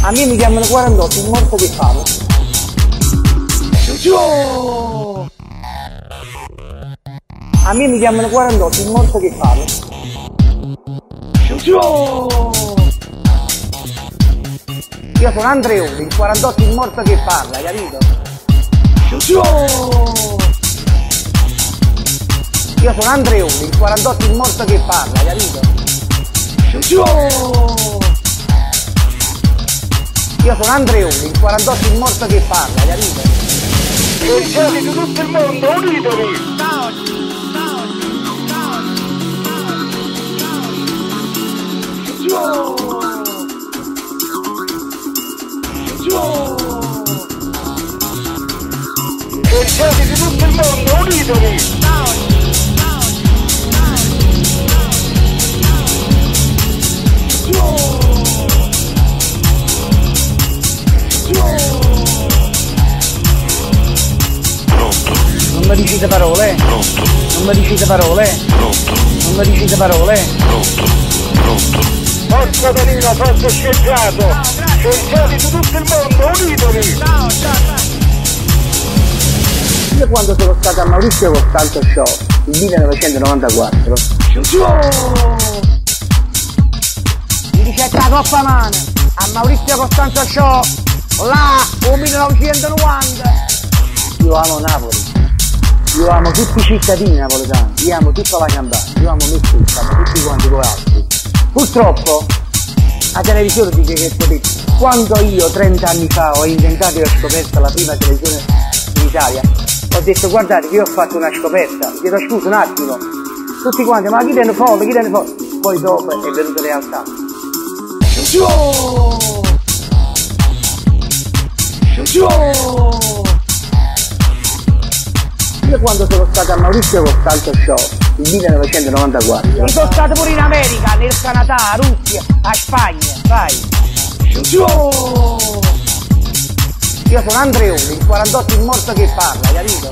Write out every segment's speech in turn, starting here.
A me mi chiamano 48, il morto che parla. A me mi chiamano 48, il morto che parla. Io sono Andreoni, il 48 il morto che parla, capito? Io sono Andreoni, il 48 il morto che parla, capito? Io sono Andreoni, il 48 il morto che parla, capito? Scienziati di tutto il mondo, unitevi! Scienziati di tutto il mondo, unitevi! Non mi dicete parole? Pronto, Non mi dicete parole? pronto, Non mi dicete parole? pronto, pronto. Forza Danilo, forza scienziato! Scienziati di tutto il mondo, unitevi! Io quando sono stato a Maurizio Costanzo Show nel 1994 mi dicette la coppa mano a Maurizio Costanzo Show là nel 1990. Io amo Napoli, io amo tutti i cittadini napoletani, io amo tutta la Campania, io amo me stesso, amo tutti quanti voi altri. Purtroppo la televisione dice che potete. Quando io 30 anni fa ho inventato e ho scoperto la prima televisione in Italia, ho detto guardate che io ho fatto una scoperta, vi chiedo scusa un attimo, tutti quanti, ma chi tiene foto, chi tiene foto? Poi dopo è venuta realtà. Io quando sono stato a Maurizio Costanzo Show nel 1994, io sono stato pure in America, nel Canada, a Russia, a Spagna, vai. Io sono Andreoni, il 48 il morto che parla, capito?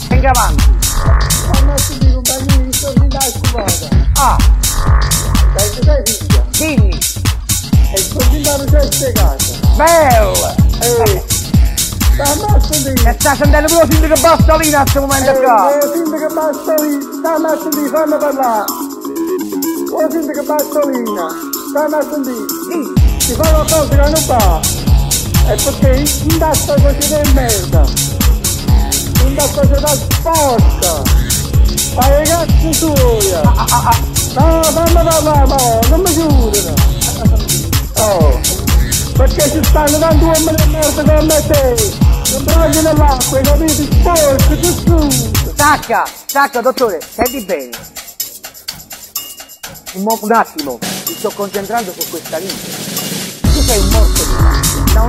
Venga avanti. Ah, dimmi. Bello! E sta sentendo pure il sindaco Bastolino a questo momento qua. Sindaco Bastolina, stammi a sentire, fammi parlare! Oh sindaco Bastolina, stammi a sentire! Ti fa qualcosa che non va! È perché in questa società è merda! In questa società sporca! Fai i cazzi tuoi! No, fammi parlare, ma non mi chiudono! Oh! Perché ci stanno tanti uomini di merda come te! Non vogliono l'acqua, hai capito? Sporco, tutto! Stacca, stacca dottore, senti bene. Un attimo, mi sto concentrando su questa linea. Tu sei un morto di fame. No,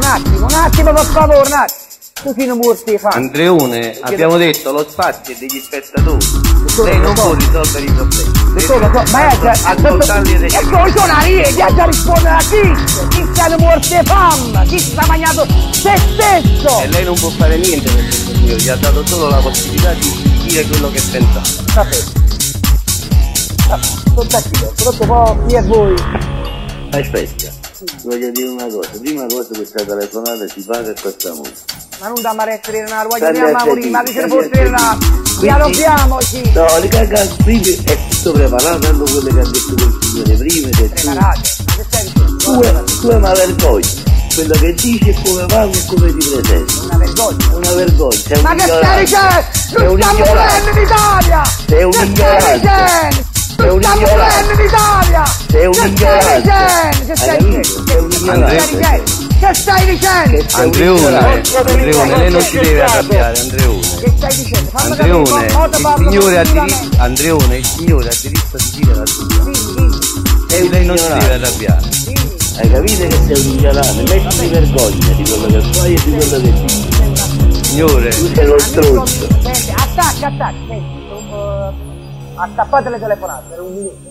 un attimo per favore, un attimo. Tu sei un morto di fame. Andreone, abbiamo detto lo spazio è degli spettatori. Dottore, Lei non lo so. può risolvere i problemi. Dottore, lo so, ma è già... Ascoltarli e E recepirli. poi sono lì, già già rispondere a chi? Chi sta morto di fame? Chi sta mangiando se stesso? E lei non può fare niente per questo signore, gli ha dato solo la possibilità di dire quello che pensava. Vabbè. Vabbè, sono d'accordo, pronto poi chi è voi? Aspetta, voglio dire una cosa. Prima cosa questa telefonata si paga e costa molto. Ma non da essere una voglio Stanno andiamo a a morire, ma che ce ne sentire, fosse stanno a là. sentire. Dialoghiamoci! No, le caga prima è tutto preparato, tanto quello che ha detto quel signore prima che tu, Preparate, ma che stai dicendo? tu è una vergogna. Quello che dici e come parli e come ti presenti. Una vergogna. È una vergogna, sei un Ma che stai ignorante. dicendo? Sei Non un stiamo ignorante. morendo in Italia! Sei un Che stai ignorante. dicendo? Sei Non un stiamo ignorante. morendo in Italia! Sei un Che stai ignorante. dicendo? Che Hai stai capito? dicendo? Sei un Che ignorante. stai dicendo? Che stai dicendo? Che sei un Andreone, ignorante. Andreone, lei non si deve arrabbiare, Andreone. Che stai dicendo? Fammi Andreone, capire, mo- mo te il parlo signore ha tranquillamente. diritto, Andreone, il signore ha diritto di dire la sua. Dimmi, dimmi, Sei Quindi un lei non si deve ignorante. arrabbiare. dimmi. Hai capito che sei un ignorante? Mettiti vergogna di quello che fai e di quello che dici. Signore, Tu sei lo Amico stronzo. mio, senti, attacca, attacca, senti, attappate le telefonate per un minuto.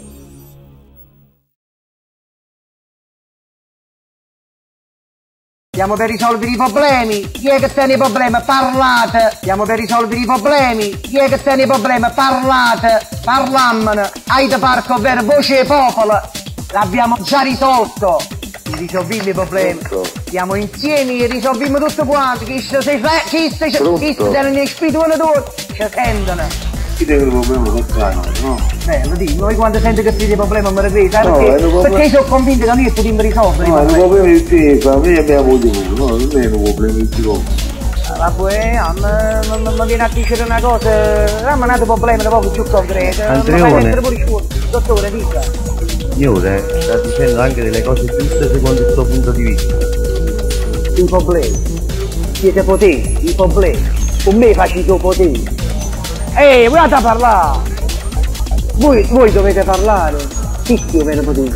Stiamo per risolvere i problemi. Chi è che tiene i problemi? Parlate. Stiamo per risolvere i problemi. Chi è che tiene i problemi? Parlate. Parlammene. Hyde Park, ovvero voce popolo. L'abbiamo già risolto. Risolviamo i problemi. Stiamo insieme e risolviamo tutto quanto. Chi se chi se chi se tiene spirito tutti, ci sentono. Chi tiene un problema con il no? Beh, lo dico, noi quando sento che siete problemi mi ripeto, sai No, perché? è un problema- Perché sono convinto che noi potremmo risolvere i No, è un problemi. problema di te, famiglia abbiamo avuto, no, non è un problema di te. Vabbè, mi viene a dire una cosa, dammi un altro problema un poco più concreto. Mi fai Andreone. mettere pure scuola. Dottore, dica. Signore, sta dicendo anche delle cose giuste secondo il suo punto di vista. I problemi. Siete potenti, i problemi. Con me faccio i poteri. Ehi, guardate a parlare! Voi, voi dovete parlare. Tutti avete potere.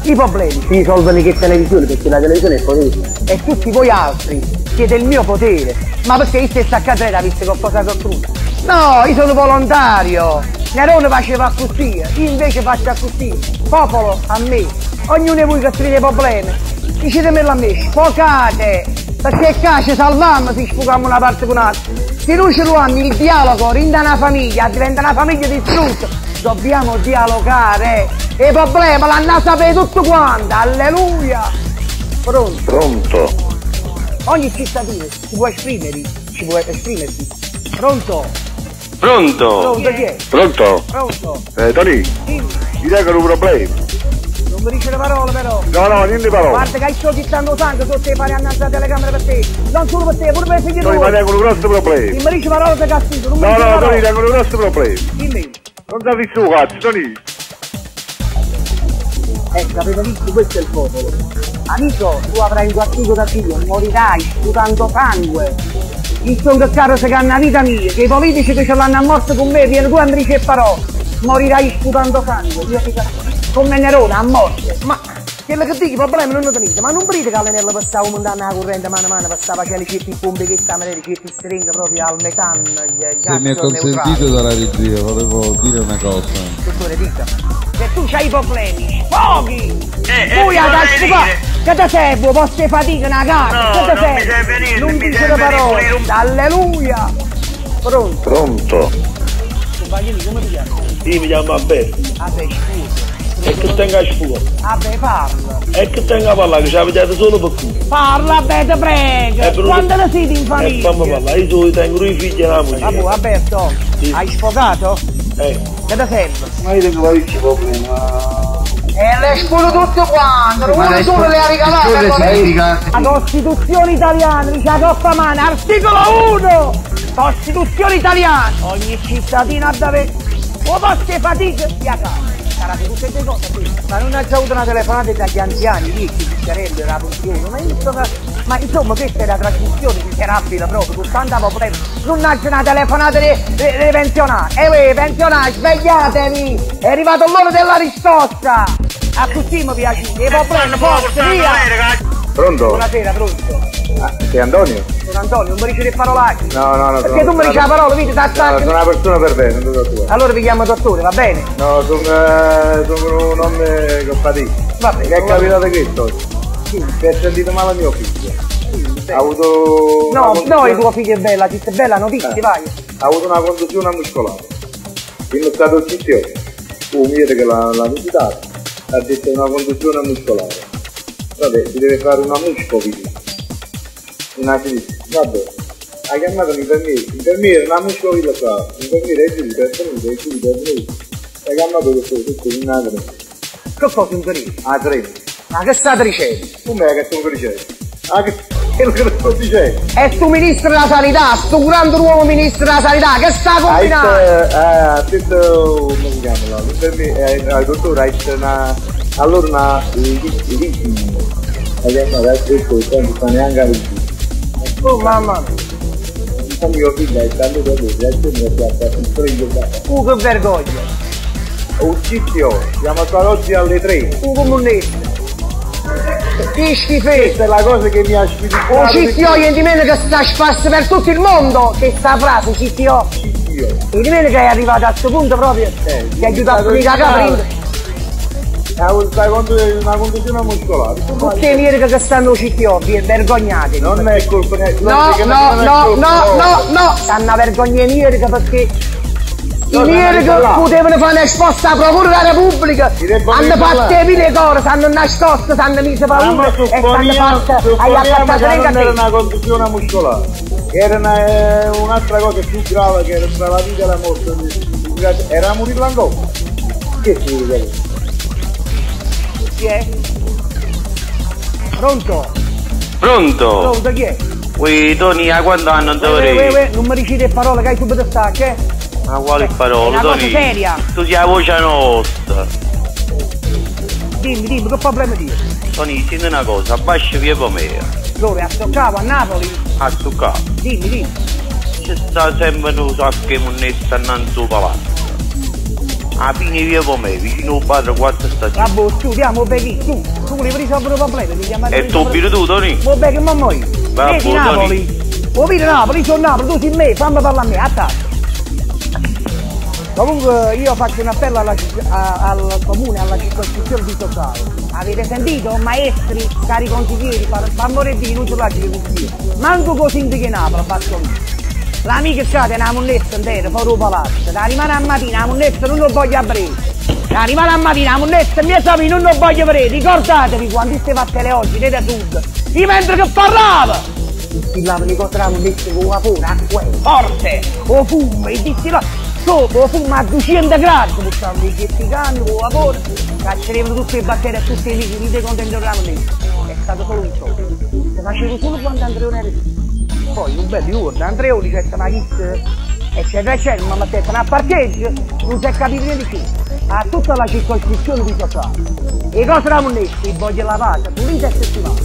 I problemi si risolvono che televisione, perché la televisione è potere. E tutti voi altri siete il mio potere. Ma perché io stesso a casa l'ha visto qualcosa che No, io sono volontario. Nerone faceva così, io invece faccio così. Popolo, a me. Ognuno di voi che ha dei problemi. Dicetemelo a me, sfocate! Perché qua ci salviamo se sfocamo una parte con l'altra. Se noi ce lo hanno il dialogo rinda una famiglia, diventa una famiglia distrutta. Dobbiamo dialogare. E il problema l'hanno sapere tutto quanto. Alleluia! Pronto? Pronto? Ogni cittadino si può esprimere, ci può esprimersi. Pronto? Pronto? Pronto chi è? Pronto? Pronto? Tony, Dimmi. ti tengo un problema. Non mi dice le parole però. No, no, niente parole. Guarda che sto gittando sangue sotto i fari annanzi alla telecamera per te. Non solo per te, pure per i figli Tony, ma tuoi. tengo un grosso problema. Non mi dice parole di castigo, non mi No, dice no, Tony, parole. tengo un grosso problema. Dimmi. Non ti visto cazzo, Tony. Ecco, avete visto, questo è il popolo. Amico, tu avrai un castigo da Dio, morirai sputando sangue. Il sono caro se canna vita mia, che i politici che ce l'hanno a morte con me, vieni tu a mi dice parole. Morirai sputando sangue, io ti come Nerone a morte. Ma quello che dico, i problemi non lo tenete, ma non vedete che all'Enel passava mandando la corrente mano a mano, passava c'è le ceppi pompe che stavano le ceppi stringhe proprio al metano, il Se mi è gas neutrale. consentito dalla regia, volevo dire una cosa. Dottore, dica. Se tu c'hai i problemi, sfoghi! Voi ad sfogare! Che ti serve? Posso fatica una casa? No, che ti non serve? mi serve niente, Non mi dice serve le parole. ripulire un- Alleluia! Pronto? Pronto? Compagno, come ti chiami? Io mi chiamo Alberto Vabbè, scusa. e che tengo a scuola Vabbè, parla. e che tengo a parlare che ci avete solo per culo. Parla, beh, ti prego. È venuto- Quando ne siete in E famiglia? fammi parlare, io solo tengo due figli e una moglie. Vabbè, Alberto, Sì. hai sfogato? Eh. Che ti serve? Ma io tengo parecchi problemi, ma... E le sputo tutto quanto, uno solo le ha regalate. La Costituzione italiana dice la coppa mano, articolo 1! Costituzione italiana! Ogni cittadino ha da avere o poste fatica e a casa. Sarà di tutte le cose queste. Ma non ha già avuto una telefonata dagli anziani, lì che picchiarello era funzione, ma insomma, ma insomma questa è la trasmissione miserabile proprio, con tanta problema. Non ha già una telefonata dei pensionati. E voi pensionati, svegliatevi! È arrivato l'ora della risposta! A così mi piace, i problemi, forza, via! Pronto? Buonasera, pronto? Ah, sei Antonio? Sono Antonio, non mi dici le parolacce. No, no, no. Perché sono- tu mi dici la parola, vedi, ti No, attacchi. sono una persona per bene, non ti preoccupare. Allora vi chiamo dottore, va bene? No, sono un nome con fatica. Va bene. Mi è capitato questo oggi. Sì. Si è sentito male mio figlio. Sì, Ha avuto. No, una no, contusione- il tuo figlio è bella, ti è bella notizia, vai. Ha avuto una contusione muscolare. Quindi è stato il CTO. Un mio che l'ha visitato. Ha detto una contusione muscolare. Vabbè, si deve fare una muscovilla. Una sinistra. Vabbè. Ha chiamato l'infermiere. L'infermiere, una muscovilla qua. L'infermiere è giù, è venuto, è giù, è venuto. Ha chiamato questo, tutto in una treno. Che cosa in pericolo? A treno. Ma che state dicendo? Com'è che sono dicendo? Ah, che quello che sto dicendo? È sto ministro della sanità, sto grande nuovo ministro della sanità, che sta combinando? Ha detto, come si chiama là? L'infermiere, il dottore ha detto una, allora una, ha chiamato, ha detto che non sta neanche a regia. Oh mamma mia, Mio figlio è stato da lui, ha detto che ha fatto il freddo. che vergogna, Un CTO, siamo qua oggi alle 3. un comunista. Che schifezza! Questa è la cosa che mi ha sfidito. Un CTO niente meno che sta a spasso per tutto il mondo, che sta frase CTO. CTO. E di meno che è arrivato a questo punto proprio, ti aiuta a pulire la capra. Una contusione muscolare. Tutte le mie che stanno CTO, vi vergognate. Non è colpa neanche. No, no, no, no, no, no! Stanno a vergogna i perché i miei che potevano fare una esposta alla Procura della Repubblica hanno fatto mille cose, hanno nascosto, hanno messo paura e hanno fatto agli attaccati non era una contusione muscolare, era un'altra cosa più grave che era tra la vita e la morte. Era morire ancora. Che significa? Chi è? Pronto? Pronto? Pronto, chi è? Ui, Tony, a quando hanno dovrei? Non mi dici le parole che hai subito stacche, eh? Ma quale parola, È una Tony? cosa seria. Tu sei la voce nostra. Dimmi, dimmi, che problema ti? Tony, senti una cosa, abbascia via Pomea. Dove? A Stoccavo, a Napoli? A Stoccavo. Dimmi, dimmi. C'è sta sempre un sacco di monnezza innanzi al palazzo. A fine via Pomea, vicino al bar 4 stagioni. Vabbè, su, andiamo, Becchi, tu volevi risolvere il problema, ti chiamare. E tu, tu, Tony? Mo Becchi, mamma io. Vabbè, Vedi Napoli. O vedi Napoli, sono Napoli, tu sei me, fammi parlare a me, attacca. Comunque io faccio un appello al comune, alla circoscrizione di Toccavo. Avete sentito? Maestri, cari consiglieri, per amore di non ce l'ha di consigliere. Manco così che Napoli, faccio lì. L'amica c'ha una monnezza intera, fuori il palazzo. Da rimane a mattina, la monnezza non lo voglio aprire. Da rimane a mattina, la monnezza, mia sapì, non lo voglio aprire. Ricordatevi quando stava a tele oggi, da sud. Io mentre che parlava! Distillava le cose della monnezza con vapore, acqua, forte, o fumo, e distillava. Sopra, fumo a 200 gradi, buttavano i getticani con vapore, caccerevano tutte le batteri e tutti i liquidi dei contenitori della monnezza. È stato solo un gioco. Si faceva solo quando Andreone era lì. Poi un bel giorno Andreoni c'è ma chi eccetera eccetera, ma mi ha detto un parcheggio, non si è capito niente più. A tutta la circoscrizione di Sociale. E cosa la monnezza? I voglio lavata, pulita e settimana.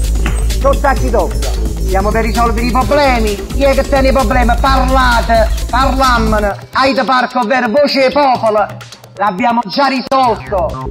Sotto a chi tocca. Stiamo per risolvere i problemi. Chi è che tiene i problemi? Parlate, parlammene. Aite parco, ovvero voce e popolo. L'abbiamo già risolto.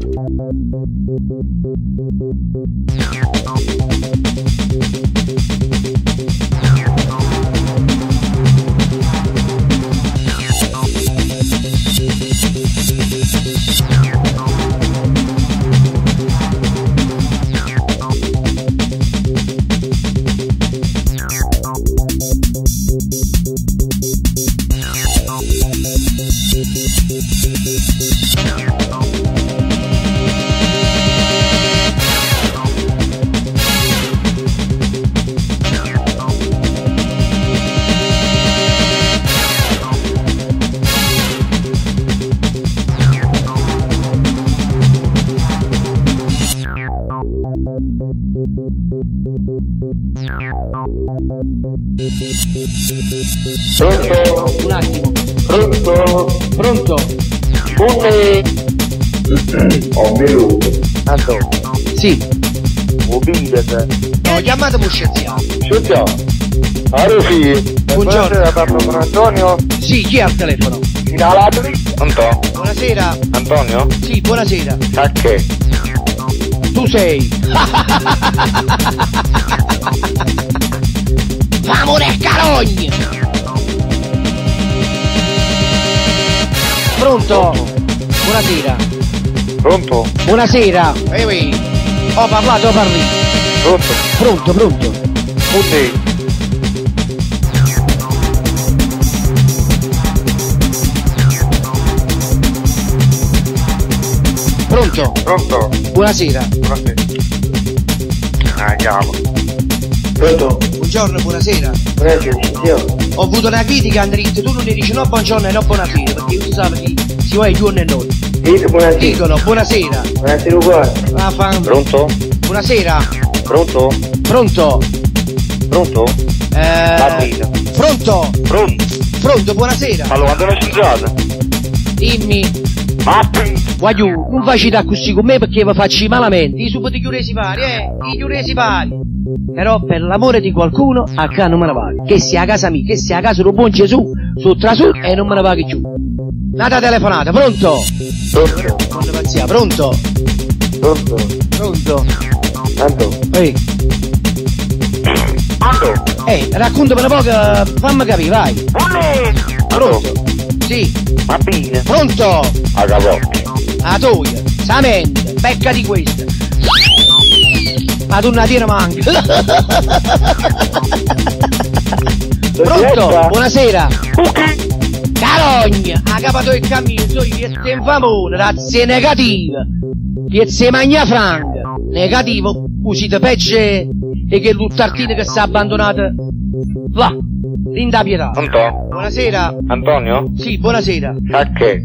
Pronto? Un attimo. Pronto? Pronto? Ho venuto. Antonio. Sì. Mobile. No, chiamatemi un scienziato. Scienziato? Allora sì. Buongiorno. Buonasera, parlo con Antonio? Sì, chi è al telefono? Pronto? Buonasera. Antonio? Sì, buonasera. A che? Tu sei. Famone carogna! Pronto? Buonasera. Pronto? Buonasera. Ehi, ho parlato, ho parli. Pronto? Pronto, pronto. Ok. Pronto? Pronto? Buonasera. Buonasera. Andiamo. Pronto? Buongiorno, buonasera. Buonasera, io. Ho avuto una critica, Andrizzo, tu non ne dici no buongiorno e no buonasera, perché tu sai che si vuole giorno e notte. Dite buonasera. Dicono buonasera. Buonasera uguale. Pronto? Buonasera. Pronto? Pronto? Pronto? Pronto? Pronto? Pronto, buonasera. Allora, quando l'ho sentito? Dimmi. Ma Guagliù, non facite così con me perché vi faccio malamente. I subito chiudesi pari, i chiudesi pari. Però per l'amore di qualcuno a ca non me ne vado. Che sia a casa mia, che sia a casa del buon Gesù, su trasù e non me ne vado più. Nata telefonata, pronto? Pronto? Buona pazzia, pronto? Pronto? Pronto? Pronto? Ehi. Pronto? Racconta per poco, fammi capire, vai. Pronto? Sì. Va bene. Pronto? A capo. A toia. Samente, becca di questa. Ma tu non tieni manco. Pronto? Buonasera. Carogna, a capo del cammino, so io che infamone, razze negative. Piezze magna franca. Negativo, usite peggio e che l'uttartino che si è abbandonato. Va, Linda Pietà. Pronto? Buonasera. Antonio? Sì, buonasera. A che?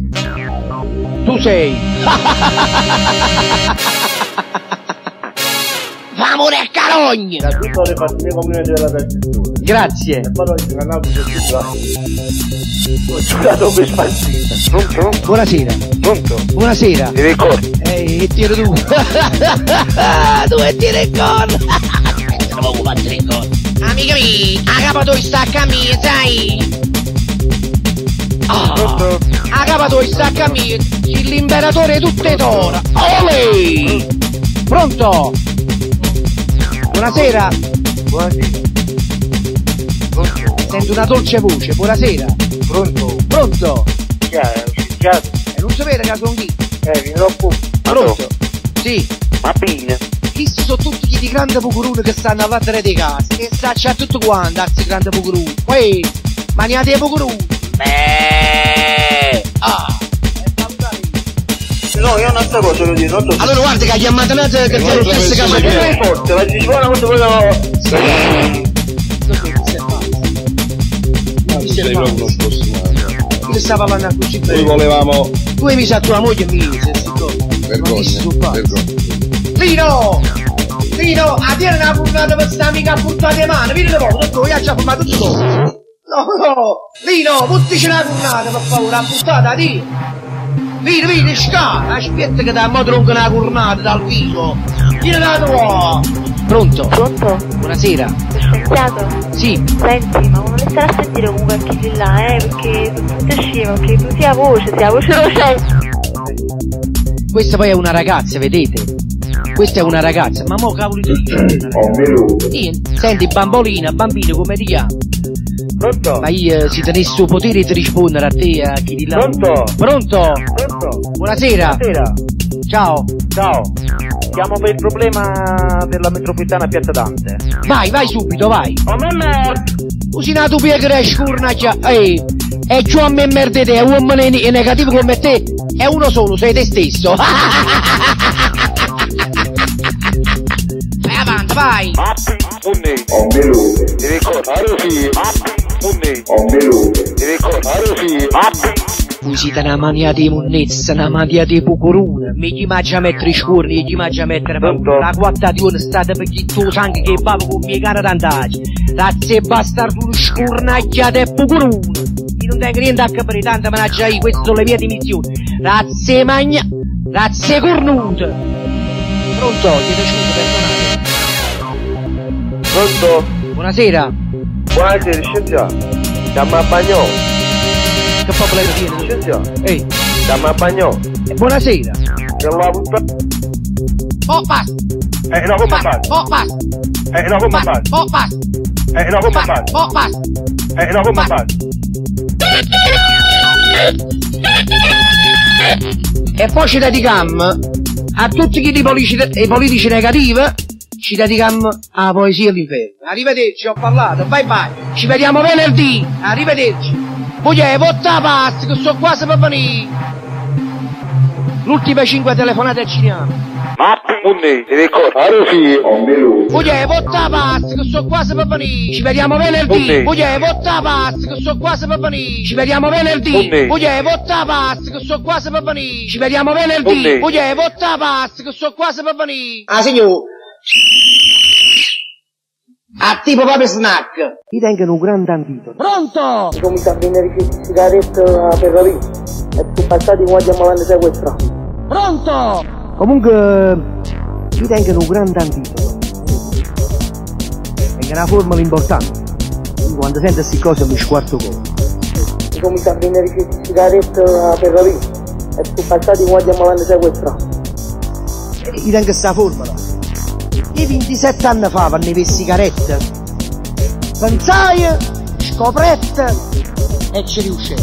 Tu sei. Famone e carogna! Da tutto le fatto mio comune della trasmissione. Grazie. E poi oggi a Napoli sono più bravo. Ho giocato per spazzina. Pronto? Buonasera. Pronto? Buonasera. Ti ricordo? Ehi, e tiro tu. Tu e tiro il corno. Aspetta, poco battere il corno. Amica mia, a capo tu sta a cammino, sai? Ah, a capo tu sta a cammino, l'imperatore tutte d'oro. Olè! Pronto? Buonasera. Buonasera. Pronto? Sento una dolce voce, buonasera. Pronto? Pronto? Chi è? Un scienziato? E non sapete che sono chi? Mi troppo. Pronto? Sì. Ma bene. Questi sono tutti gli di grande pucurone che stanno a battere di casa. E sta c'è tutto quanto, questi grande pucurone. Uè, maniate pucurone. Beh. Ah. No, io un'altra cosa voglio dire, non so. Allora guarda che ha chiamato un'altra che c'è lo stesso che Ma che forte, ma ci vuole una cosa proprio... Sei proprio uno sfortunato. Che stava parlando così Noi bene. volevamo... Tu hai messo a tua moglie e mi se si Vergogna, vergogna. Lino! Lino, a tieni una puntata per sta amica a buttare le mani, vieni dopo, tutto, io già fumato tutto. No, no, Lino, buttici una puntata per favore, una puntata, di. Vieni, vieni, scala, aspetta che da mo tronco una cornata dal vivo. Vieni da tua. Pronto? Pronto? Buonasera. Scienziato? Sì. Senti, ma non le starà a sentire comunque anche di là, perché sono tutte sceme, perché tu sia voce, sia voce lo c'è. Questa poi è una ragazza, vedete? Questa è una ragazza, ma mo cavolo ti dico? Senti, bambolina, bambino, come ti chiami? Pronto? Ma io se tenessi il potere di rispondere a te, a chi di là. Pronto? Pronto? Pronto? Buonasera. Buonasera. Ciao. Ciao. Chiamo per il problema della metropolitana a Piazza Dante. Vai, vai subito, vai. Oh, me Usina tu piegre scurnaccia. Ehi, e ciò a me merde te, uomo negativo come te, è uno solo, sei te stesso. Vai avanti, vai. Usita una mania di monnezza, una mania di pucuruna. Mi chi mangia mettere i scorni, chi mangia mettere paura. La quatta di una stata per chi tu sangue che bavo con mia cara tantaggi. Razze e bastardo uno scurnacchiato e pucuruna. Io non tengo niente a capire, tanto managgia io, queste sono le mie dimissioni. Razze magna, razze cornute. Pronto? Chiedo scusa, perdonate. Pronto? Buonasera. Buonasera, scienziato. Chiamo a Bagnò. Che popolo tiene? Scienziato. Ehi. Chiamo a Bagnò. Buonasera. Che la puttana. Oh, basta. No, come fai? Oh, basta. No, come fai? Oh, basta. No, come fai? Oh, basta. No, come fai? E poi ci dedichiamo a tutti i politici negativi, ci dedichiamo alla poesia all'inferno. Arrivederci, ho parlato, bye bye. Ci vediamo venerdì, arrivederci. Moglie, porta pasta, che sto quasi per venire. L'ultima 5 telefonate al cinema. Moglie, porta pasta, che sto quasi per venire. Ci vediamo venerdì. Moglie, porta pasta, che sto quasi per venire. Ci vediamo venerdì. Moglie, porta pasta, che sto quasi per venire. Ci vediamo venerdì. Moglie, porta pasta, che sto quasi per venire. Ah, signor. A tipo proprio snack. Mi tengono un grande antidoto. Pronto? Comincia a vendere sigarette a Ferrari e sono passati quando abbiamo l'hanno sequestrato. Pronto? Comunque mi tengono un grande antidoto. È una formula importante. Quando sento queste cose mi squarto cuore. Comincia a vendere sigarette a Ferrari e sono passati quando abbiamo l'hanno sequestrato. Mi tengo questa formula. Io 27 anni fa vanno per sigarette. Pensai, scoprette e ci riuscì.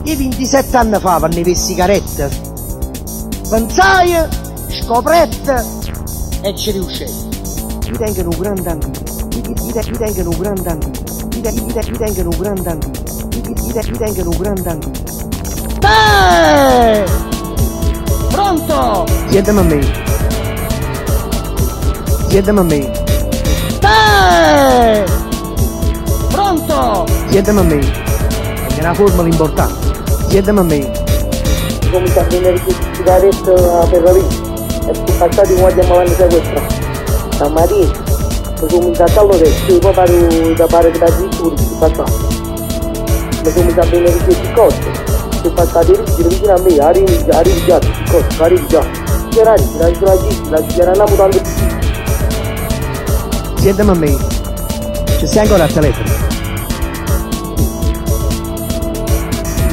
Io 27 anni fa vanno per sigarette. Pensaje, scoprette e ci riuscette. Io tengo nu grande amico, io tengo nu grande amico, io tengo nu grande amico, io tengo nu grande amico. Te! Pronto? Siedami a me. Siedami a me. Te! Pronto? Siedami a me. È una formula importante. Siedami a me. Comincia a vendere sigarette a Ferrari e sono passati quando abbiamo sequestrato. Stamattina mi sono messo a all'orecchio, poi pare da pare da addirittura sono passato. Mi sono messo a vendere queste cose. Sono passati i vicino a me, arrivi, arrivi già, queste cose, arrivi già. C'era, c'era, c'era, c'era, c'era una mutanda. Siedami a me. Ci sei ancora al telefono?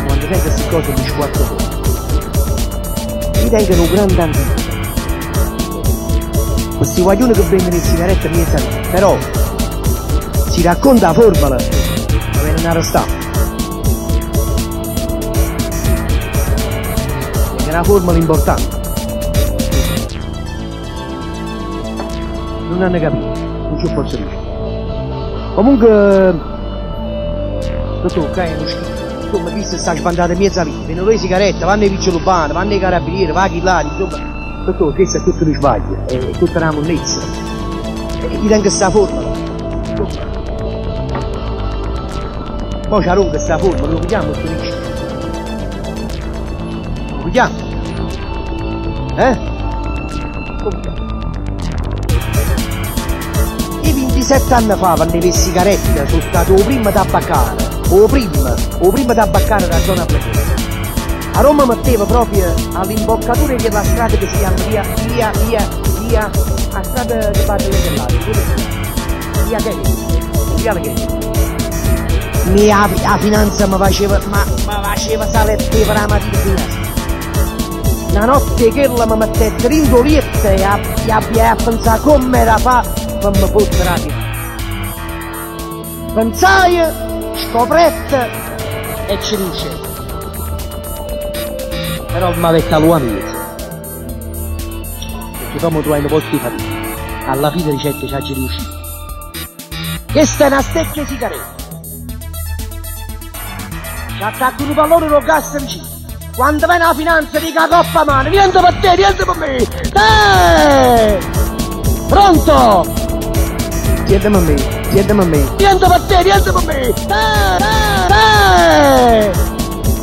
Quando sento queste cose mi squatto fuori. Io tengo un grande amico. Questi guaglioni che vendono le sigarette mi però si racconta la formula, ma vengono arrestati. È una formula importante. Non hanno capito, non ci posso dire. Comunque, dottor, che è uno schifo. Insomma, visto sta sbandata in mezza vita, vengono le sigarette, vanno i vigili urbani, vanno i carabinieri, va chi là, insomma. Dottor, questo è tutto uno sbaglio, è tutta una monnezza. Io tengo questa formula. Poi c'è rompe questa formula, lo vediamo sto rischio. Lo vediamo? Eh? Come? Io 27 anni fa, quando le sigarette, sono stato il primo tabaccaro, il primo tabaccaro della zona Flegrea. A Roma metteva proprio all'imboccatura della strada che si chiama via, via, via, via, a strada che va delle Dell'Aria, via Kennedy, via Kennedy. Mi la finanza mi faceva, ma faceva salette per la mattina finanza. La notte che la mi mettette rindolietta e abbia a pensare come era fa per mi fottere la finanza. Pensai, scoprette e ci riuscì. Però mi avete la mia. Perché poi mi trovai un posto di fatica. Alla fine ricette ci riuscito. Questa è una stecca di sigaretta. Ci attacco un pallone con gas vicino. Quando viene la finanza dica coppa mano, niente per te, niente per me. Te! Pronto? Siedami a me, siedami a me. Niente per te, niente per me. Te! Te!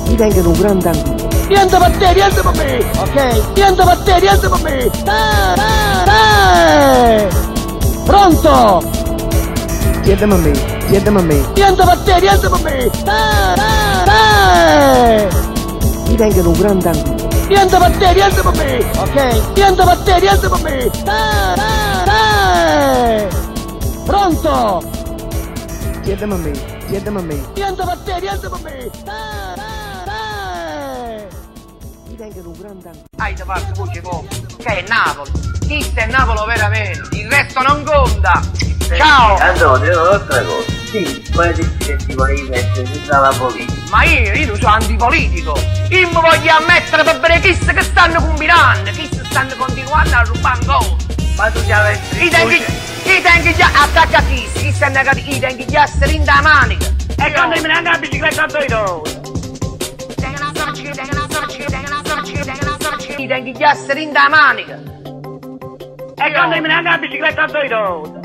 Mi tengo un grande amico. Niente per te, niente per me! Ok? Niente per te, niente per me! Te, te! Pronto? Siedami a me, siedami a me. Niente per te, niente per me! Te, te! Mi tengo un grande amico. Niente per te, niente per me! Ok? Niente per te, niente per me! Te, te! Pronto? Siedami a me, siedami a me. Niente per te, niente per me! Te, Hai da parte voce poco, che è Napoli, questo è Napoli veramente, il resto non conta. Ciao! Antonio, un'altra cosa. Sì. Poi dici che ti volevi mettere tutta la politica. Ma io non sono antipolitico. Io mi voglio ammettere per vedere chi che stanno combinando, chi stanno continuando a rubare ancora. Ma tu già avessi. Io tengo già attacca a chi, chi stanno a io tengo già strinta la manica. E quando mi neanche la bicicletta a due ruote. Io tengo già strinta la manica. E quando mi neanche la bicicletta a due ruote.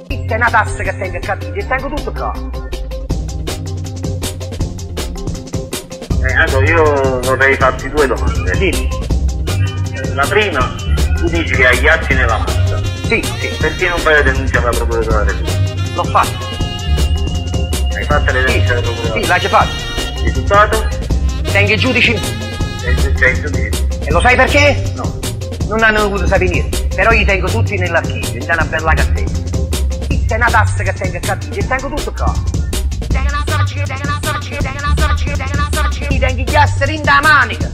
Questa è una tassa che tengo capito, e tengo tutto qua. Allora io vorrei farti due domande. Sì. La prima, tu dici che hai gli atti nella massa. Sì, sì. Perché non fai la denuncia alla Procura della Repubblica? L'ho fatta. Hai fatto le denunce alla Procura? Sì, l'ha già fatta. Risultato? Tengo i giudici. C'è il giudice. E lo sai perché? No. Non hanno voluto sapere niente. Però io tengo tutti nell'archivio, in una bella cassetta. Questa è una tassa che tengo capito, e tengo tutto qua. Io tengo gli asseri in da manica.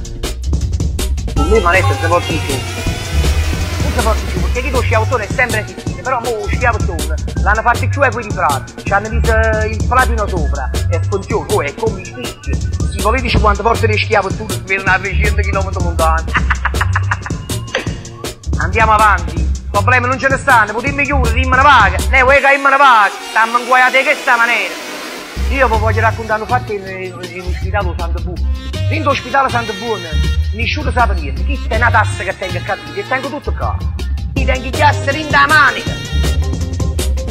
Con me manetta non si porta più. Non si porta più, perché chi lo sciautore è sempre esistito, però mo lo sciautore l'hanno fatto più equilibrato, ci hanno messo il platino sopra e funziona, oh, è come i spicchi. Si volete quando porta le schiavo tu si vedono a 300 km lontano. Andiamo avanti. Problemi non ce ne stanno, potremmo chiudere, dimmene vaga. Ne vuoi che immene vaga? Stiamo inguaiati di questa maniera. Io vi voglio raccontare un fatto in ospedale Santo Buono. Dentro l'ospedale Santo Buono nessuno sa niente. Chi è una tassa che tengo qua, che tengo tutto qua. Mi tengo i chiasseri in da manica.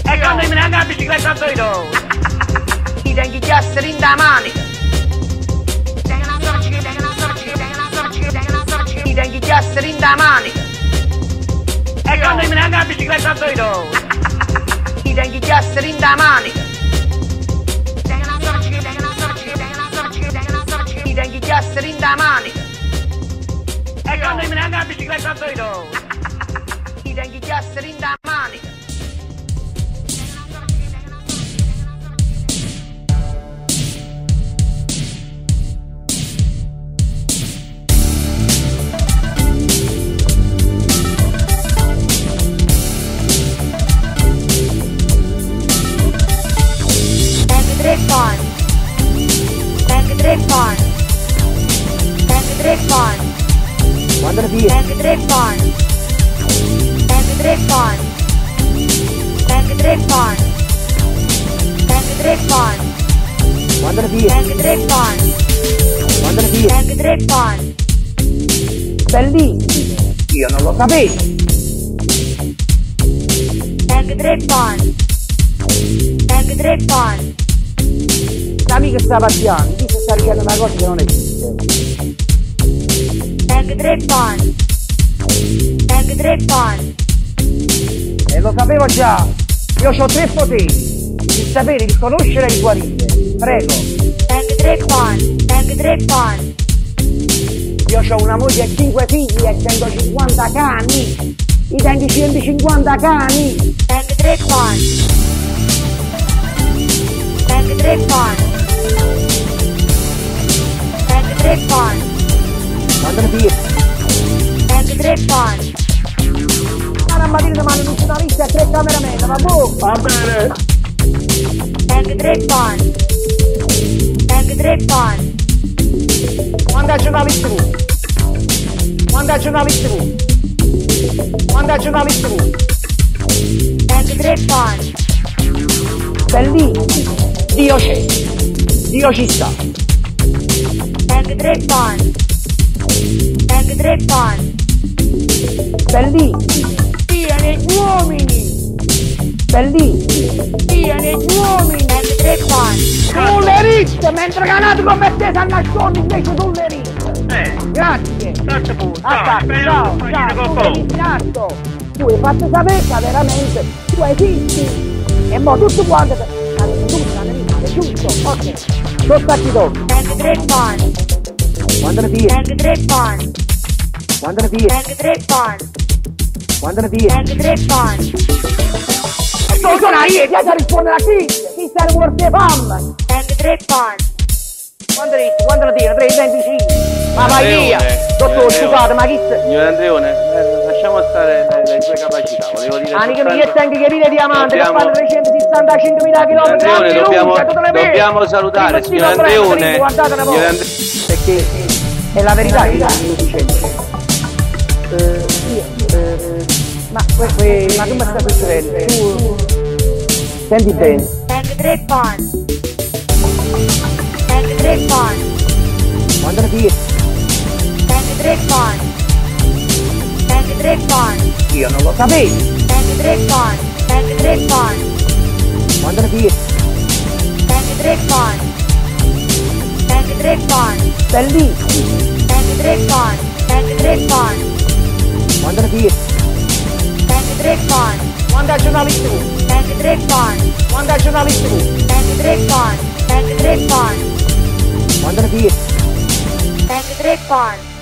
E quando mi neanche la bicicletta a solito. Mi tengo i chiasseri in da manica. Mi tengo i chiasseri in da manica. E quando mi neanche la bicicletta a solito. Mi tengo i chiasseri in da manica. Mi tengo i chiasseri in da manica. E quando mi neanche la bicicletta a solito. Mi tengo i chiasseri in da manica. Bellissimo! Io non lo sapevo! L'amico sta pazziando, chi sta dicendo una cosa che non esiste. E lo sapevo già! Io ho tre poteri! Il sapere, il conoscere e il guarire. Prego! Io ho una moglie e 5 figli e 150 cani! I tengo 150 cani! Alla mattina mando un giornalista e 3 cameraman, va buono? Va bene! Quando è giornalista tu? Quando è giornalista tu? Quando è giornalista tu? Bellissimo! Dio c'è! Dio ci sta! Bellissimo! Dio negli uomini! Bellissimo! Dio negli uomini! Tu le risse, mentre canato come te si nasconde invece tu le risse! Grazie! Ciao, ciao, tu hai fatto sapere che veramente tu esisti! E mo tutto quanto è giusto, ok! Sono stati dopo! Quando ne via? Quando ne via? Quando ne via? Sono io, ti hai rispondere a chi? Chi sta in morte fame? Quando risse? Quando lo tiro? 3,25. Ma vai via! Dottore, scusate, ma chi... Signor Andreone, lasciamo stare le sue capacità, volevo dire... Amico mio, io tengo che dire diamante, che fanno 365.000 km. Andreone, dobbiamo salutare, signor Andreone. Perché è la verità che sto dicendo. Ma come sta succedendo? Tu... Senti bene. Quando ne via? Io non lo sapevo. Quando ne via? Bellissimo! Quando ne via? Quando è giornalista tu? Quando è giornalista tu? Quando ne via?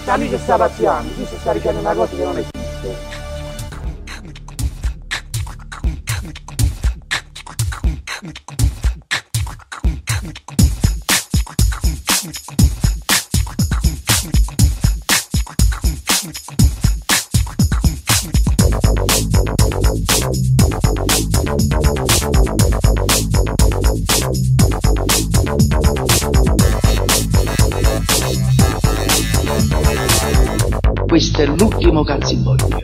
L'amico sta pazziando, chi sta dicendo una cosa che non esiste. Questo è l'ultimo cazzimbocchio.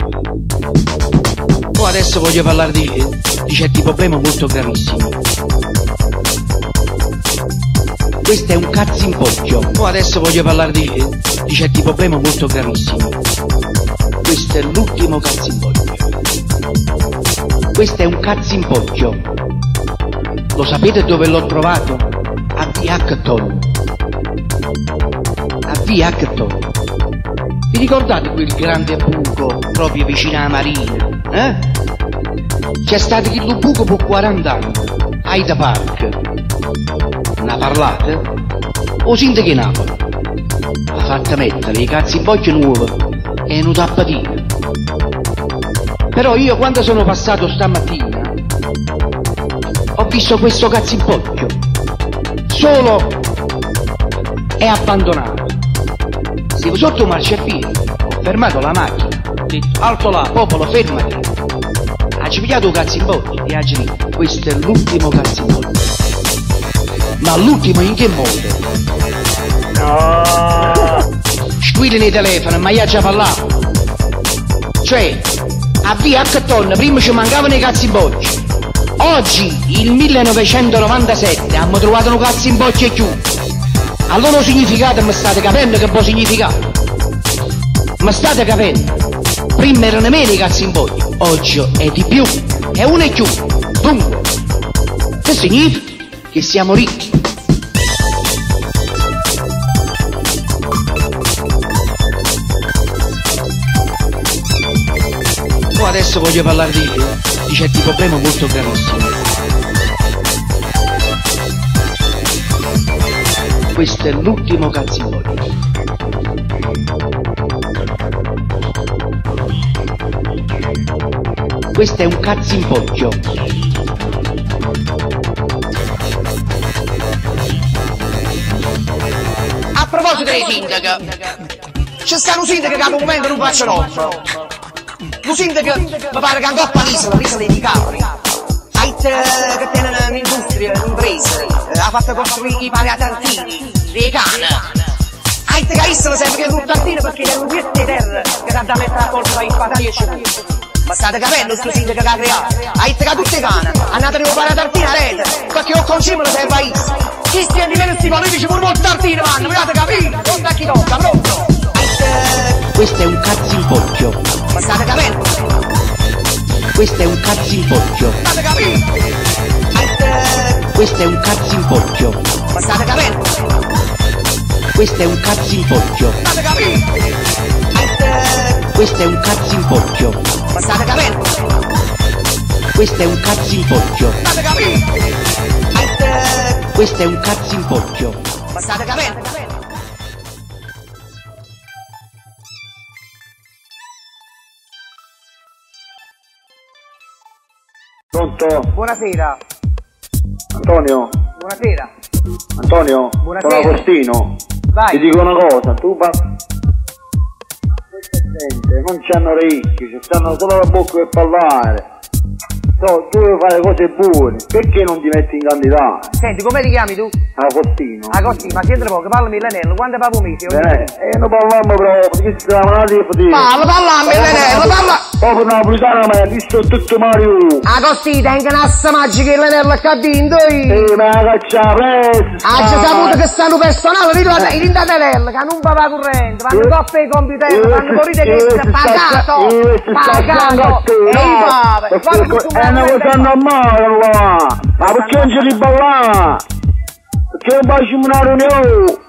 Poi adesso voglio parlare di, di certi problemi molto gravissimi. Questo è un cazzimbocchio. Poi adesso voglio parlare di, di certi problemi molto gravissimi. Questo è l'ultimo cazzimbocchio. Questo è un cazzimbocchio. Lo sapete dove l'ho trovato? A via Acton. A via Acton. Vi ricordate quel grande buco proprio vicino alla marina? Eh? C'è stato quel buco per 40 anni, Hyde Park. Ne parlate? O sindaco di Napoli? Ha fatto mettere i cazzi in boccia nuovi e un tappatino. Però io quando sono passato stamattina ho visto questo cazzimbocchio solo e abbandonato. Stavo sotto un marciapiede, ho fermato la macchina, ho detto alto là, popolo, fermati. Ha pigliato un cazzimbocchio e ha detto questo è l'ultimo cazzimbocchio. Ma l'ultimo in che modo? No! Squilla nei telefoni, ma io già parlavo. Cioè, a via Acton prima ci mancavano i cazzimbocchi. Oggi, il 1997, abbiamo trovato un cazzimbocchio e più. Allora il significato mi state capendo che può significare? Mi state capendo? Prima erano meno i cazzimbocchi, oggi è di più, è uno e più. Dunque, che significa? Che siamo ricchi. Poi adesso voglio parlare di, di certi problemi molto gravissimi. Questo è l'ultimo cazzimbocchio. Questo è un cazzimbocchio. A proposito dei sindaco, c'è sta un sindaco che al momento non faccio roba. Un sindaco mi pare che ancora l'isola, l'isola di Capri. Che tiene un'industria, un'impresa, ha fatto costruire i palatartini, le cane. Hai che isola sempre che un tartino perché è un piatto di terra che da mettere a colpa in patata e cipolla. Ma state capendo sto sindaco che ha creato? Hai che tutte cane, andate a fare la tartina a rete, perché ho concimo lo serve a isola. Chi si di meno sti politici pure molto tartino vanno, mi avete capito? Conta chi tocca, pronto? Questo è un cazzimbocchio. Ma state capendo? Questo è un cazzimbocchio. State capendo? Questo è un cazzimbocchio. Ma state capendo? Questo è un cazzimbocchio. State capendo? Questo è un cazzimbocchio. Ma state capendo? Questo è un cazzimbocchio. State capendo? Questo è un cazzimbocchio. Ma state capendo? Pronto? Buonasera. Antonio? Buonasera. Antonio? Buonasera. Sono Agostino. Vai. Ti dico una cosa, tu pa... Questa gente non c'hanno orecchi, ci stanno solo la bocca per parlare. No, tu devi fare cose buone, perché non ti metti in candidato? Senti, come ti chiami tu? Agostino. Agostino, ma senti poco, parlami l'anello, quando pago mesi? Non parliamo proprio, che stiamo a dire. Parla, parlami l'anello, parla! Proprio napolitano, ma è visto tutto Mario! Agostino, tengo una magica l'anello che ha vinto io! Sì, ma la caccia presto! Ha già saputo che stanno personale, in l'anello, che non va la corrente, vanno troppo i computer, vanno correte che è pagato! Pagato! E io pago! È una cosa normale là! Ma perché non ci riballà? Perché non facciamo una riunione?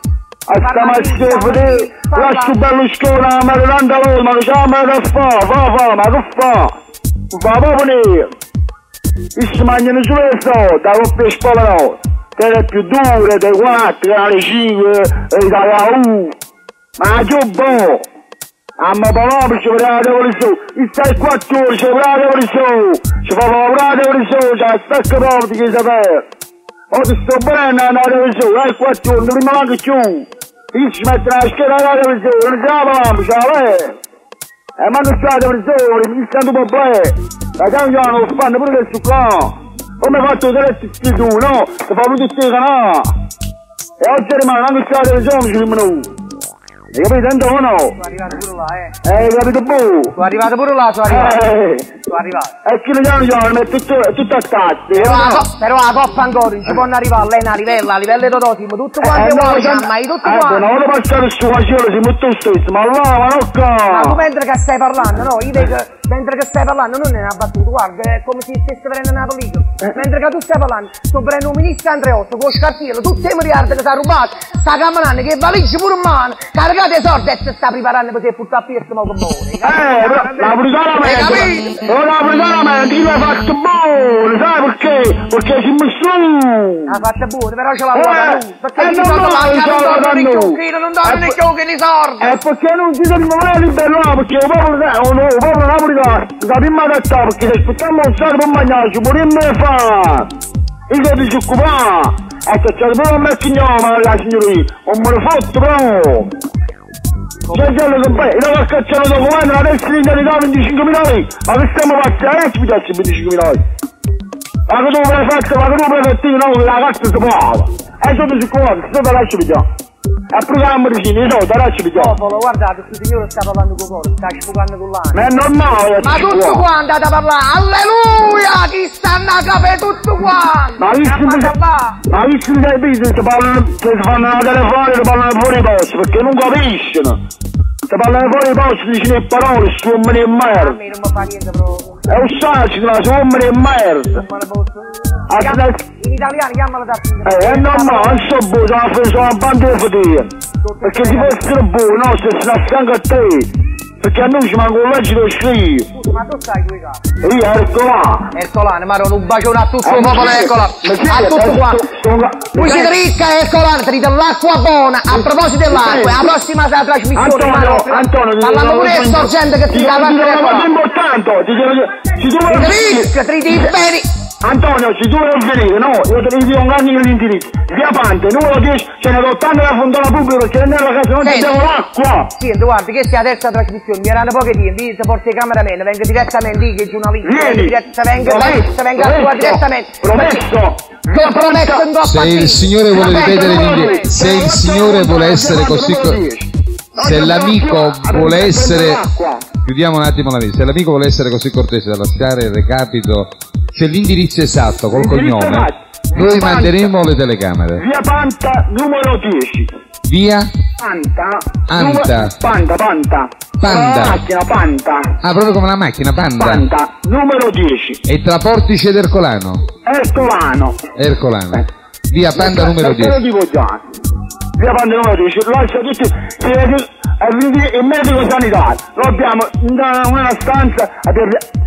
A stamattina, lascio Berlusconi, ma non lui, ma non c'è da fa, fa, ma che fa? Non fa proprio niente! Si mangiano solo le soldi, da coppia scuola no! Te le più dure, dei 4, alle 5, dalla U! Ma che boh! Amma parole ci voleva la su, il 6 4 ci voleva la su, ci fa lavorare la su, c'è stacca proprio di chi sapere. Oggi sto bene a andare su, ai 4 non rimane anche più. Io ci mette la scheda alla su, non ce la facciamo, ce la vedo. E ma non c'è la su, mi sta un problema. La cangiano lo fanno pure su qua. Come hai fatto te tu, no? Ti fanno tutti i canali. E oggi rimane anche la televisione, ci rimane uno. Hai capito Antonio o no? Sono arrivato pure là, eh. Hai capito bu? Sono arrivato pure là, sono arrivato. Sono arrivato. E chi lo chiama mette tutto a cazzo. Però, però la coppa ancora non ci può arrivare, lei è una livella, a livello di Totò, siamo tutto quanto uguali, ma tutto quanto. Una volta passato sto fagiolo siamo tutto stesso, ma là, ma non qua. Ma tu mentre che stai parlando, no? Io vedo, mentre che stai parlando non è una battuta, guarda, è come se stesse prendendo una pellicola. Mentre che tu stai parlando, sto prendendo un ministro Andreotto con lo scartiello, tutti i miliardi che si è rubato, sta camminando che valigia pure in mano, caricate i soldi e si sta preparando per portare a Pietro mo che muore. Però la napolitana però la napolitana chi l'ha fatto buono, sai perché? Perché si su. L'ha fatta buona, però ce l'ha fatta lui. Perché non tornano non più che i soldi. E perché non si sono liberare? Perché il popolo napolitano da prima adattare, perché se aspettiamo un sacco per mangiare, ci vorremmo fare. Io sono disoccupato. E che c'è pure un macchignone, la signorina. Non me lo fatto però. C'è gente che beh, io ho cacciato documento, la testa di identità 25.000 lire. Ma che stiamo pazzi? Adesso mi piace 25.000 lire. Ma che tu prefetto, ma che tu prefettino, no, la cazzo si muove. E sono disoccupato, sto da lascio vediamo. E programma di cine, i soldi, adesso vediamo. Popolo, guardate, questo signore sta parlando con cuore, sta sfogando con l'anima. Ma è normale, ma tutto quanto da parlare, alleluia, chi sta a capire tutto quanto. Ma visto che i se parlano, se fanno una telefonata, parlano fuori posto, perché non capiscono. Se parlano fuori posto, dicono le parole, sto uomini di merda. A me non mi fa niente proprio. È un saggio, ma sono uomini di merda. Non me ne posso. In italiano chiamalo da signora. È normale, non so buono, sono una banda di fatica. Perché se fossero buoni, no, se sono a fianco a te. Perché a noi ci manca un leggero lo scrivo. Scusa, ma tu stai qui qua? Io Ercolano. Ercolano, ma un bacione a tutto il popolo Ercolano. A tutto quanto. Voi siete ricca Ercolano, tenete l'acqua buona. A proposito dell'acqua, la prossima sarà trasmissione. Antonio, parlando pure di sorgente che ti dà l'acqua. È una cosa importante. Siete ricca, tenete i beni. Antonio, se tu vuoi venire, no, io te ne dico un anno l'indirizzo. Via Pante, numero 10, ce ne 80 la fontana pubblica perché nella casa non abbiamo l'acqua. Senti, guarda, questa è la terza trasmissione, mi erano poche tempi, io ti porto i cameraman, vengo direttamente lì che i giornalisti. Vieni, vengo a tua direttamente. Promesso. Promesso in coppa. Se il signore vuole ripetere l'indirizzo, se il signore vuole essere così, se l'amico vuole essere, chiudiamo un attimo la vista, se l'amico vuole essere così cortese da lasciare il recapito, c'è l'indirizzo esatto col cognome, noi manderemo le telecamere. Via Panta numero 10. Via Panta. Anta. Panta, Panta. Panda. La macchina, Panta. Ah, proprio come la macchina, Panda. Panta, numero 10. E tra Portici ed Ercolano. Ercolano. Ercolano. Via Panda numero 10. Te lo dico già. Via Panda numero 10. Lascia tutti. Il medico sanitario. Lo abbiamo in una stanza,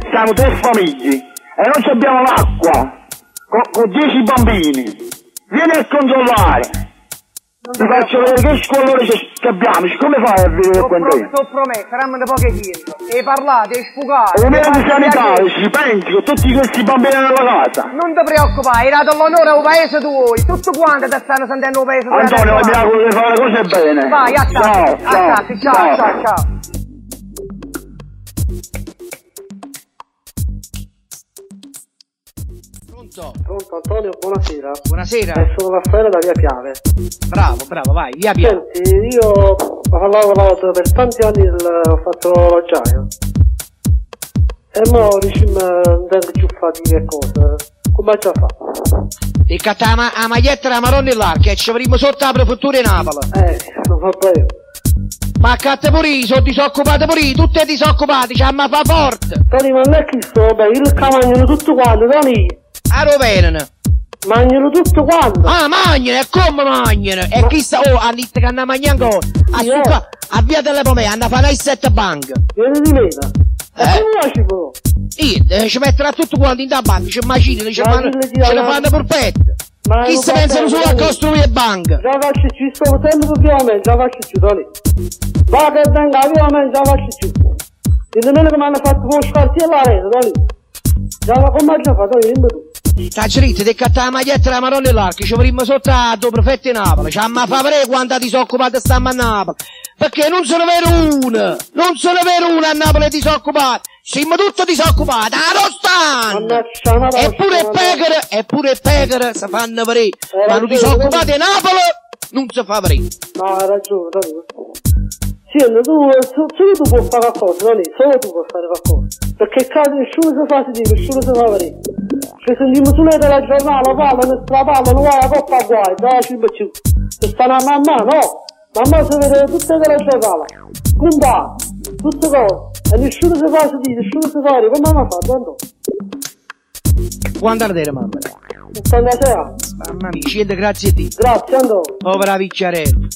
siamo 3 famiglie. E non abbiamo l'acqua, con 10 bambini. Vieni a controllare. Ti faccio vedere che scolore che abbiamo, come fai a vedere quanto è? Ti prometto, saranno poche tempo. E parlate, e sfugate. E il medico sanitario ci pensi con tutti questi bambini nella casa. Non ti preoccupare, hai dato l'onore al paese tuo, tutto quanto ti stanno sentendo il paese tuo. Antonio, mi auguro di fare le cose bene. Vai, attacchi, attacchi, ciao, ciao, ciao. Pronto Antonio, buonasera. Buonasera. Sono Raffaele da Via Piave. Bravo, bravo, vai, Via Piave. Senti, io ho lavorato per tanti anni, ho fatto l'orologiaio. E mo diciamo, non tengo più fatica e cose. Come già fatto? Ti catta la maglietta della Maronna e l'Arca e ci avremo sotto la prefettura di Napoli. Non va bene. Ma accatta pure io, sono disoccupato pure io, tutti disoccupati, c'è ma fa forte. Tony, ma non è che sto, beh, io mangiano tutto quanto, Tony. A dove? Mangiano tutto quanto. Ah, mangiano, e come mangiano? E chissà, oh, hanno detto che hanno mangiato ancora. A, yeah. A via delle Pomee, hanno fatto i 7 banche. Vieni di meno. E come ci può? Io, ci metterà tutto quanto in da banca, ci macinano, ci fanno, ce ne fanno purpette. Chi si pensano solo a costruire banche? Già faccio ci sto sempre più a me, già faccio ci, Tony. Va che venga via a me, già faccio ci. Il nemmeno che mi hanno fatto con scarti e la rete, Tony. Già come già fatto, dimmi tu. T'ha ti catta la maglietta della Maronna e l'Arca, ci avremmo sotto a due prefetti di Napoli, ci amma fa vedere quanta disoccupata stiamo a Napoli, perché non se ne vede una, non se ne vede una a Napoli disoccupata, siamo tutti disoccupati, a non stanno! Eppure pecore si fanno vedere, ma non disoccupati a Napoli non si fa vedere. No, hai ragione, ragione. Senti, tu, solo tu puoi fare qualcosa, non è? Solo tu puoi fare qualcosa. Perché qua nessuno si fa sentire, nessuno si fa vedere. Ci sentiamo solo della giornata, parlano, straparlano, guai, a coppa guai, dai, ci più. Se stanno a mamma, no! Mamma si vede tutte della giornata, compà, tutte cose. E nessuno si fa sentire, nessuno si fa vedere, come mamma fa, tanto? Quanto era mamma? 86 anni. Mamma mia, scende, grazie a te. Grazie, Andò. Povera vicciarella.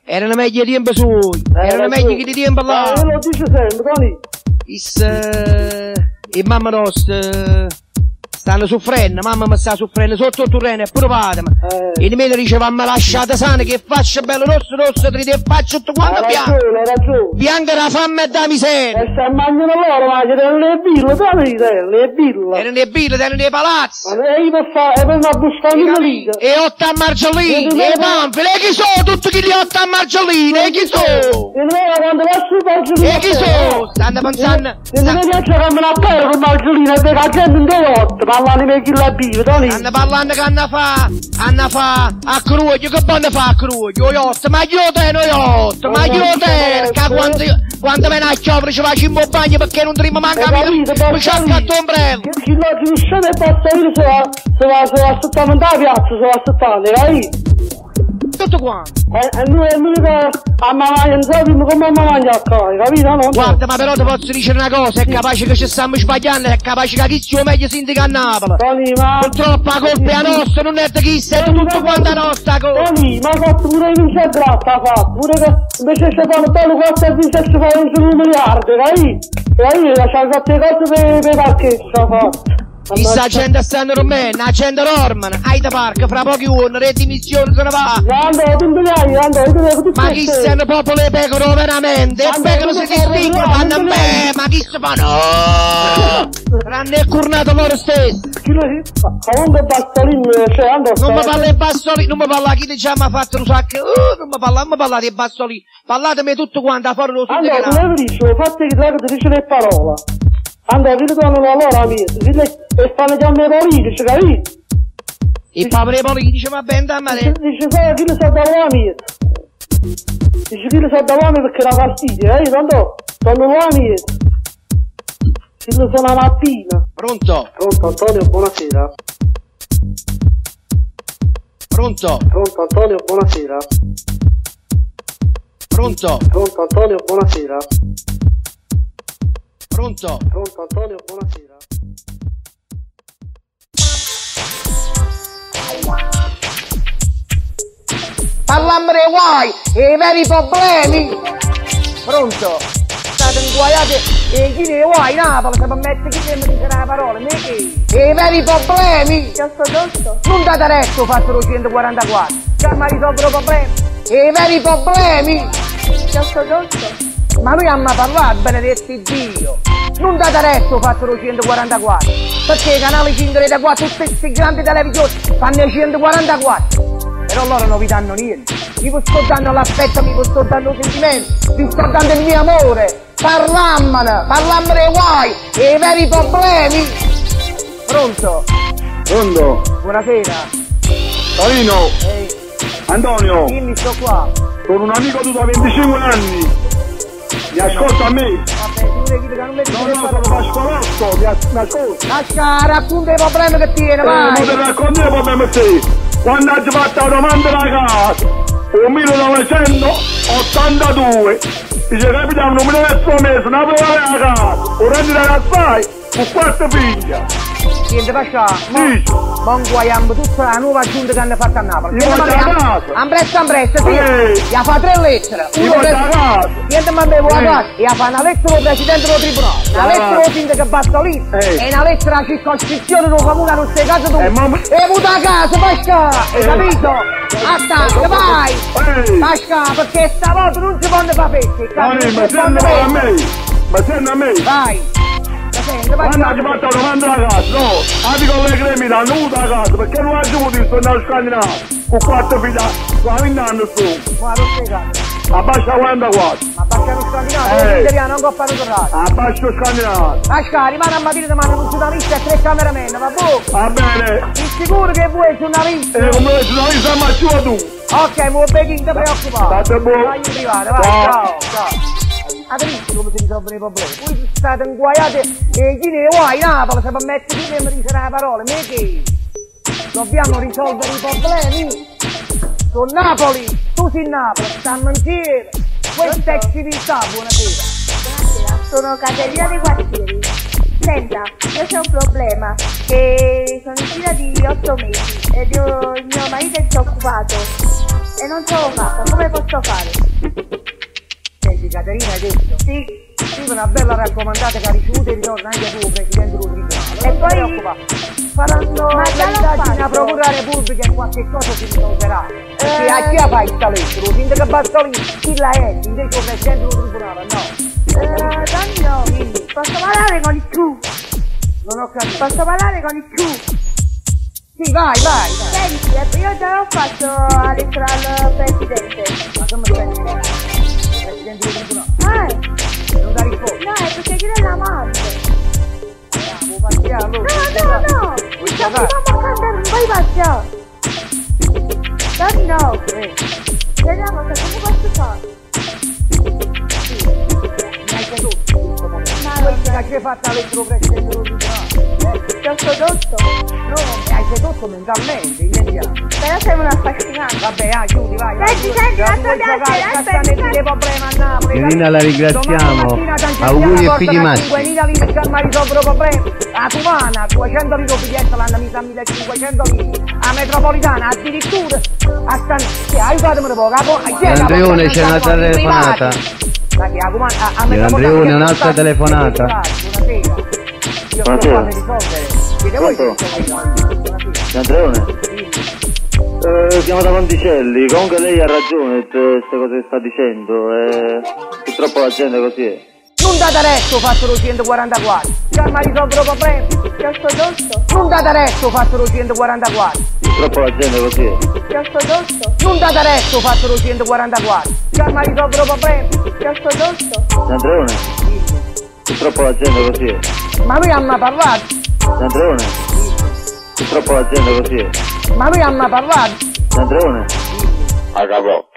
Erano meglio i tempi suoi, erano meglio che di tempo là. Io lo dico sempre, Tony. E mamma nostra stanno soffrendo, mamma mi sta soffrendo sotto il terreno, e pure padre. E nemmeno diceva, mamma lasciate sana che faccia bello rosso rosso, trite e faccia tutto quanto bianco. Hai ragione. Bianca da fame e da miseria. E se mangiano loro, ma che erano le ville, Tony, erano le ville. Erano le ville, erano nei palazzi. E io per fare, e per una busca lì. E otto a Margellini, e Panfili, e chi sono tutti quelli otto a Margellini, e chi sono? E allora quando lascio Margellini. E chi sono? Stanno pensando. E non mi piace camminare a pelle con Margellini, perché la gente non deve otto, parlano di chi la vive, Tony. Stanno parlando che hanno fa, a Cruglio, che buono fa a Cruglio, io ma io te, noi otto, ma io te, che quando viene a chiovere ci facciamo un bagno perché non trimo manca mi c'è il ombrello. Chi non scende e passa io se va a settare in piazza, se va a settare, capito? Tutto quanto. E noi che a mamma non sappiamo come mamma mangia qua, capito? No? Guarda, ma però ti posso dire una cosa, è capace che ci stiamo sbagliando, è capace che chi sia meglio sindaco a Napoli. Tony, ma... Purtroppo la colpa è nostra, non è di chi è tutto quanto la nostra colpa. Tony, ma ha fatto pure vince gratta, ha fatto, pure che invece ci fanno bello 4 e vince ci fanno un miliardo, capito? Capito? Ci hanno fatto le cose per parcheggio, ci ha fatto. Chissà gente stanno dormendo, la gente dorme, ai da parco, fra pochi giorni, le dimissioni se ne va. Ma chi sono popolo e pecore veramente? E pecore si distingue, fanno a me, ma chi si fa no? Tranne il curnato loro stesso. Comunque Bassolini, cioè non mi parla di Bassolini, non mi parla chi già mi ha fatto un sacco, non mi parla, non mi parla di Bassolini, parlatemi tutto quanto a fare lo sud. Allora, tu dici, fate che ti dice le parole. Andò, vi tornano allora, mia, e fanno chiamare i politici, capito? E fa i politici, ma ben da me. Dice, sai, chi lo sa da mia? Dice, chi lo sa da me perché era fastidio, eh? Tanto, torno la mia. Chi lo sa la mattina. Pronto? Pronto, Antonio, buonasera. Pronto? Pronto, Antonio, buonasera. Pronto? Pronto, Antonio, buonasera. Pronto? Pronto, Antonio, buonasera. Parliamo dei guai e i veri problemi. Pronto? State inguaiati e chi dei guai Napoli se permette chi mi dice una parola, mica. E i veri problemi. Non date retta, ho fatto lo 144. Già mi risolvo i problemi. E i veri problemi. Ma noi abbiamo parlato, benedetti Dio. Non date retta, ho fatto lo 144. Perché i canali 5 da 4, tutti questi grandi televisioni fanno i 144. Però loro non vi danno niente. Vi sto dando l'affetto, vi sto dando il sentimento, vi sto dando il mio amore. Parlammene, parlammene dei guai e i veri problemi. Pronto? Pronto? Buonasera. Torino. Ehi. Antonio. Dimmi, sto qua. Sono un amico tu da 25 anni. Mi ascolta a me? Vabbè, no, no, sono Pasqualotto, mi ascolta. Lascia, racconta i problemi che tiene, vai. Non ti racconto i problemi te. Quando hai fatto la domanda da casa, nel 1982, dice capitano, un milione e mese, una prova da casa, un reddito da fai, con quattro figli. Senti, Pascià, mo inguaiamo tutta la nuova giunta che hanno fatto a Napoli. Io voglio a casa. Ampressa, sì. Gli fa 3 lettere. Io voglio a casa. Niente, ma bevo a casa. Gli fa una lettera al presidente del tribunale, una lettera al sindaco Bassolini e una lettera alla circoscrizione del comune non sei casa tu. E avuto a casa, Pascià, hai capito? Attacca, vai! Pascià, perché stavolta non si possono fare feste. Ma senti a me, ma senti a me. Vai! Quando hai fatto la domanda a casa, no, anche con le creme l'hanno avuto a casa, perché non ha avuto il sonno scandinato, con 4 figli, con 20 anni su. Ma non sei casa. Abbascio a 44. Ma abbascio lo scandinato, Eh. italiano, non coppa lo Abbascio lo scandinato. Pasca, rimane a mattina, ti mando un giornalista e tre cameraman, va buono? Va bene. Ti sicuro che vuoi giornalista? E come giornalista ma tu tu. Ok, mu becchi, non ti preoccupare. State buono. Vai in privato, vai, Ciao. ciao, ciao. Avete visto come si risolvono i problemi? Voi state inguaiate e chi ne vuoi Napoli, se permette di mi dice una parola, ma che? Dobbiamo risolvere i problemi. Su Napoli, tu sei Napoli, stiamo insieme. Questa è civiltà, buonasera. Buonasera, sono Caterina dei Quartieri. Senta, io c'ho un problema, che sono in fila di 8 mesi ed io, il mio marito è disoccupato e non ce l'ho fatta, come posso fare? Senti Caterina hai detto? Sì. Scrive una bella raccomandata che ha ricevuto e ritorna anche tu, Presidente del Tribunale. E Non ti poi- preoccupare. Faranno Ma già l'ho un'indagine a fatto. procura Repubblica e qualche cosa si risolverà. Perché a chi fa il lettera? Il sindaco Bazzolini, chi la è? Invece il Presidente del Tribunale, no. Danilo, posso parlare con il tu? Non ho capito. Posso parlare con il tu? Sì, vai, vai, vai. Senti, io già l'ho fatto la lettera al Presidente. Ma come stai dicendo? Presidente del Tribunale. Ah, Non dà risposta. no, è perché chi è la madre. Vuoi passare allora? No, no, no! Vuoi Stiamo giocare? a cantare, non puoi passare! Danilo! Vediamo se come posso fare? Mi hai sedotto in questo momento. Ma Questa che hai fatto la lettera al Presidente del Tribunale? Eh? Ti ho sedotto? No, mi hai sedotto mentalmente, intendiamo. Però sei un affascinante. Vabbè, ah, chiudi, vai. vai, Senti, chiudi. senti, Se tanto vuoi piacere, giocare, aspetta, sta nel dei problemi a Napoli. Signorina, la ringraziamo. Domani mattina tangenziale Auguri e portano figli a maschi. 5.000 lire che mi risolvono problemi. La Cumana, 200 lire biglietto l'hanno messa a 1.500 lire. La metropolitana addirittura a San... Sì, aiutatemi un po', capo. Chi è che Andreone, porta c'è un'altra i privati? telefonata. Ma che la Cumana, a, a Signor metropolitana Andreone, che un'altra sono stati- telefonata. Buonasera. Io Buonasera. devo risolvere. Siete voi che Pronto? risolvete? Andreone? Siamo da Monticelli, comunque lei ha ragione queste cose che sta dicendo, purtroppo la gente così è. Non date retta, ho fatto 244. Chiama risolvere problemi. Ti ho sedotto? Non date retta, ho fatto 244. Purtroppo la gente così è. Ti ho sedotto? Non date retta, ho fatto 244. Chiama risolvere problemi. Ti ho sedotto? Andreone? Purtroppo la gente così è. Ma noi abbiamo parlato. Andreone? Purtroppo la gente così è. Ma noi abbiamo parlato. Andreone? A capo.